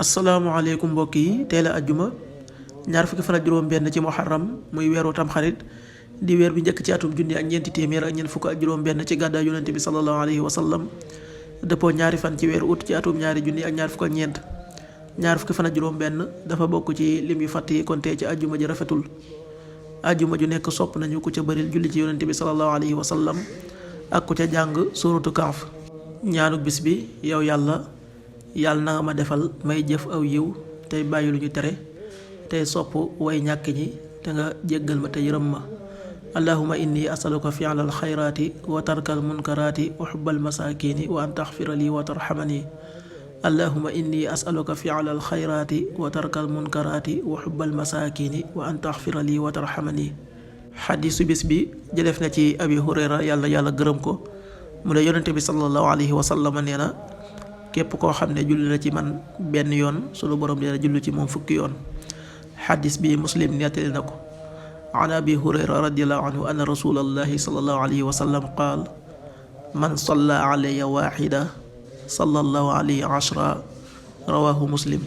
asalaamaaleykum mbokk yi tey la ajjuma ñaar fukki fan ak juróom benn ci muharram muy weeru tamxarit di weer bi njëkk ci atum junni ak ñeenti téeméer ak ñeent fukk ak juróom benn ci gàddaay yonente bi sallallahu alayhi wa sallam dëppoo ñaari fan ci weeru ut ci atum ñaari junni ak ñaar fukk ak ñeent ñaar fukki fan ak juróom benn dafa bokk ci lim yu fàtt yi kon tey ci ajjuma ji rafetul ajjuma ju nekk sopp nañu ku ca bëril julli ci yonente bi sallallahu alayhi wa sallam ak ku ca jàng suuratu Kahf. ñaanuk bis bi yow yàlla na nga ma defal may jëf aw yiw tey bàyyi lu ñu tere tey sopp way ñàkk ñi te nga jéggal ma te yërëm ma. allahuma inni asaluka fi'la al xayraati wa tarka al munkaraati wa xubbal masaakiini wa an taxfira lii wa tarxamani. allahuma inni asaluka fi'la al xayraati wa tarka al munkaraati wa xubbal masaakiini wa an taxfira lii wa tarxamani. xadiisu bis bi jëlef na ci abi hurayra yàlla gërëm ko mu ne yonente bi sallallahu alayhi wa sallam nee na képp koo xam ne julli na ci man benn yoon sunu borom dina julli ci moom fukki yoon. xadis bi muslim nettali na ko. an abi hurayra radiallahu anhu anna rasulallahi sallallahu alayhi wa sallam qaal man salla alayya waxida sallallahu alayhi ashra rawahu muslim.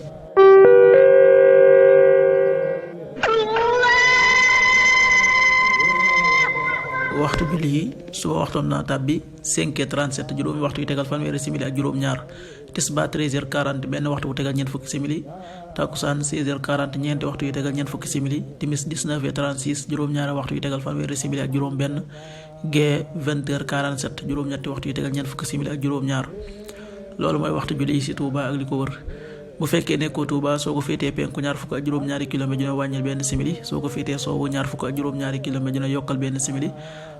waxtu julli yi suba waxtoon na tàbbi 5h37 juróomi waxtu yu tegal fanweeri simili ak juróom ñaar, tisbaar 13h40 benn waxtu bu tegal ñeent fukki simili, takkusaan 16h40 ñeenti waxtu yu tegal ñeent fukki simili, timis 19h36 juróom ñaari waxtu yu tegal fanweeri simili ak juróom benn, gee 20h47 juróom ñetti waxtu yu tegal ñeent fukki simili ak juróom ñaar. loolu mooy waxtu julli yi ci Touba ak li ko wër. bu fekkee nekkoo Touba soo ko féetee penku ñaar fukk ak juróom-ñaari kilomètre dina wàññil benn simili, soo ko féetee sowwu ñaar fukk ak juróom-ñaari kilomètre dina yokkal benn simili,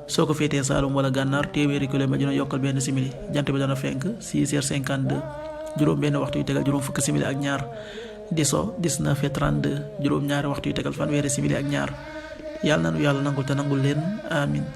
soo ko féetee Saalum wala Gànnaar téeméeri kilomètre dina yokkal benn simili. jant bi dana fenk 6h52 juróom benn waxtu yu tegal juróom fukki simili ak ñaar, di so 19h32 juróom ñaari waxtu yu tegal fanweeri simili ak ñaar. yàlla nanu yàlla nangul te nangul leen amin.